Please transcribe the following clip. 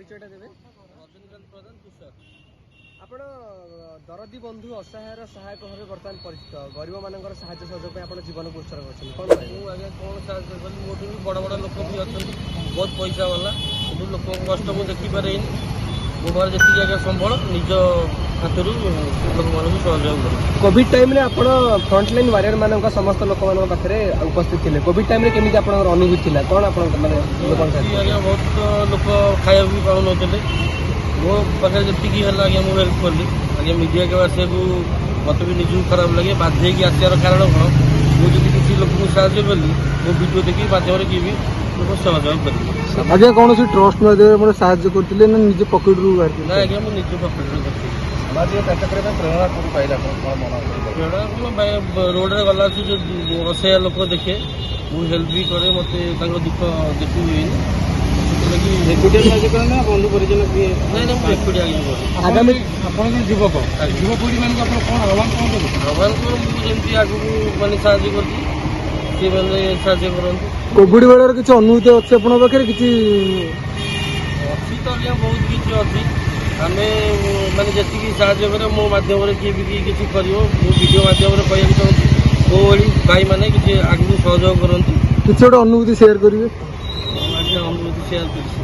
ପରିଚୟଟା ଦେବେ। ରଜନୀକାନ୍ତ ପ୍ରଧାନ, ତୁଷାର। ଆପଣ ଦରଦୀ ବନ୍ଧୁ, ଅସହାୟର ସହାୟକ ଭାବେ ବର୍ତ୍ତମାନ ପରିଚିତ। ଗରିବମାନଙ୍କର ସାହାଯ୍ୟ ସହଯୋଗ ପାଇଁ ଆପଣ ଜୀବନକୁ ଉତ୍ସର୍ଗ କରିଛନ୍ତି। କ'ଣ କହିବେ? ମୁଁ ଆଜ୍ଞା କ'ଣ ସାହାଯ୍ୟ କଲି? ମୋଠୁ ବି ବଡ଼ ବଡ଼ ଲୋକ ବି ଅଛନ୍ତି, ବହୁତ ପଇସା ବାଲା, କିନ୍ତୁ ଲୋକଙ୍କ କଷ୍ଟ ମୁଁ ଦେଖିପାରେନି। ମୋ ପାଖରେ ଯେତିକି ଆଜ୍ଞା ସମ୍ବଳ, ନିଜ ହାତରୁ ଲୋକମାନଙ୍କୁ ସହଯୋଗ କରେ। କୋଭିଡ ଟାଇମ୍ରେ ଆପଣ ଫ୍ରଣ୍ଟ ଲାଇନ୍ ୱାରିୟର ମାନଙ୍କ, ସମସ୍ତ ଲୋକମାନଙ୍କ ପାଖରେ ଉପସ୍ଥିତ ଥିଲେ। କୋଭିଡ ଟାଇମ୍ରେ କେମିତି ଆପଣଙ୍କର ଅନୁଭୂତି ଥିଲା? କ'ଣ ଆପଣଙ୍କ ମାନେ ଲୋକଙ୍କ ଏଠି ସାହାଯ୍ୟ? ଆଜ୍ଞା ବହୁତ ଲୋକ ଖାଇବାକୁ ବି ପାଉନଥିଲେ। ମୋ ପାଖରେ ଯେତିକି ହେଲା ଆଜ୍ଞା, ମୁଁ ହେଲ୍ପ କଲି। ଆଜ୍ଞା, ମିଡ଼ିଆକୁ ଆସିବାକୁ ମୋତେ ବି ନିଜକୁ ଖରାପ ଲାଗେ। ବାଧ୍ୟ ହେଇକି ଆସିବାର କାରଣ କ'ଣ, ମୁଁ ଯଦି କିଛି ଲୋକଙ୍କୁ ସାହାଯ୍ୟ କଲି, ମୋ ଭିଡ଼ିଓ ଦେଖିକି ମାଧ୍ୟମରେ କିଏ ବି ଲୋକ ସହଯୋଗ କରିବେ। ଆଜ୍ଞା, କୌଣସି ଟ୍ରଷ୍ଟ ମାଧ୍ୟମରେ ଆପଣ ସାହାଯ୍ୟ କରୁଥିଲେ ନା ନିଜ ପକେଟରୁ ନା। ବାହାରିଥିଲେ? ଆଜ୍ଞା, ମୁଁ ନିଜ ପକେଟରୁ କରିଥିଲି। ସାମାଜିକ କାର୍ଯ୍ୟ କରିବା ପାଇଁ ପ୍ରେରଣା କୋଉଠୁ ପାଇଲେ ଆପଣ? କ'ଣ ମନ? ପ୍ରେରଣା କ'ଣ, ରୋଡ଼ରେ ଗଲା ଯେଉଁ ଅସହାୟ ଲୋକ ଦେଖେ, ମୁଁ ହେଲ୍ପ ବି କରେ। ମୋତେ ତାଙ୍କ ଦୁଃଖ ଦେଖି ହୁଏନି, ସେଥିଲାଗି। ଏକୁଟିଆ ସାହାଯ୍ୟ କରନ୍ତି ନା ବନ୍ଧୁ ପରିଜନ କିଏ? ନାଇଁ, ମୁଁ ଏକୁଟିଆ ଆଜ୍ଞା କରେ। ଆଗାମୀ ଆପଣ ଜଣେ ଯୁବକ, ଯୁବପିଢ଼ି ମାନଙ୍କୁ ଆପଣ କ'ଣ ଆହ୍ୱାନ କ'ଣ ଦେବେ? ଆହ୍ୱାନ କଣ, ମୁଁ ଯେମିତି ଆଗକୁ ମାନେ ସାହାଯ୍ୟ କରୁଛି, ସେମାନେ ସାହାଯ୍ୟ କରନ୍ତୁ। କୋଭିଡ ବେଳର କିଛି ଅନୁଭୂତି ଅଛି ଆପଣଙ୍କ ପାଖରେ କିଛି? ଅଛି ତ ଆଜ୍ଞା, ବହୁତ କିଛି ଅଛି। ଆମେ ମାନେ ଯେତିକି ସାହାଯ୍ୟ କରେ, ମୋ ମାଧ୍ୟମରେ କିଏ ବି କିଏ କିଛି କରିବ, ମୁଁ ଭିଡ଼ିଓ ମାଧ୍ୟମରେ କହିବାକୁ ଚାହୁଁଛି, ମୋ ଭଳି ଭାଇମାନେ କିଛି ଆଗକୁ ସହଯୋଗ କରନ୍ତୁ। କିଛି ଗୋଟେ ଅନୁଭୂତି ସେୟାର କରିବେ? ଆଜ୍ଞା, ଅନୁଭୂତି ସେୟାର କରିଛି।